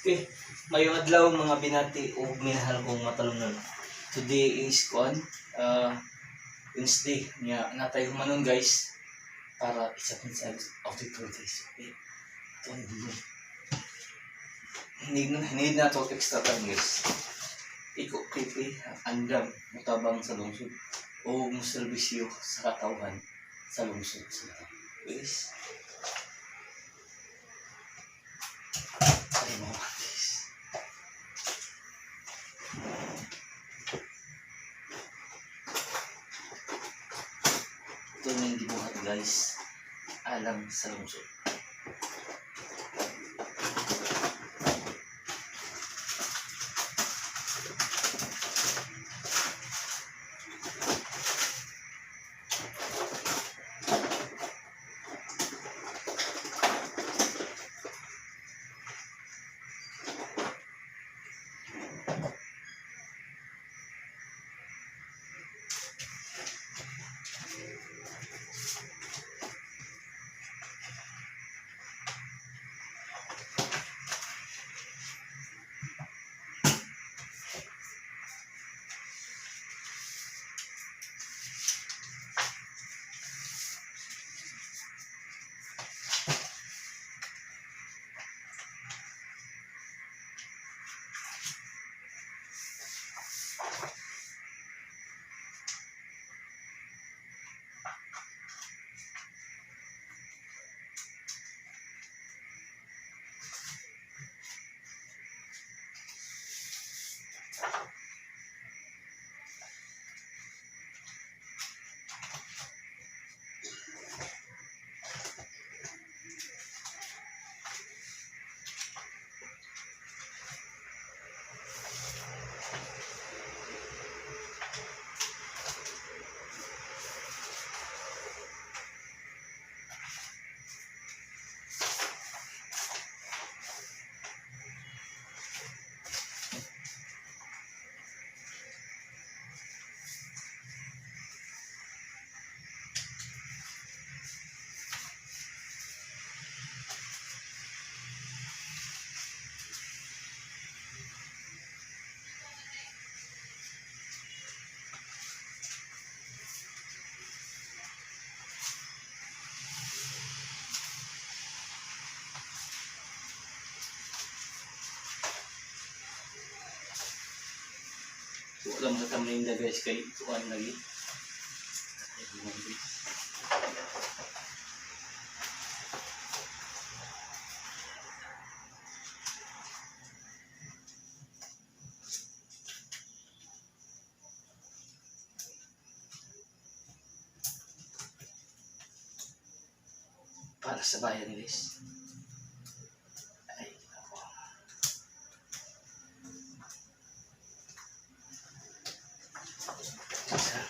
Okay. Maayong adlaw, mga binati ug minahal kong matalumnon. Today is kuan, Wednesday. Nya natay humanon, guys, para isa sa auditor, guys. Okay. Ito ang dulo. Need na to extra time, guys. Iko KP andam mutabang sa lungsod o muserbisyo sa katawhan sa lungsod sa guys. Ay mo, guys. Ito na yung gibuhat, guys, alang sa lungsod. Wala mo sa tamlinda, guys, kay kuan lagi. Ay, buwan, guys. Para sa bayan, guys. Ay, ako. Isa.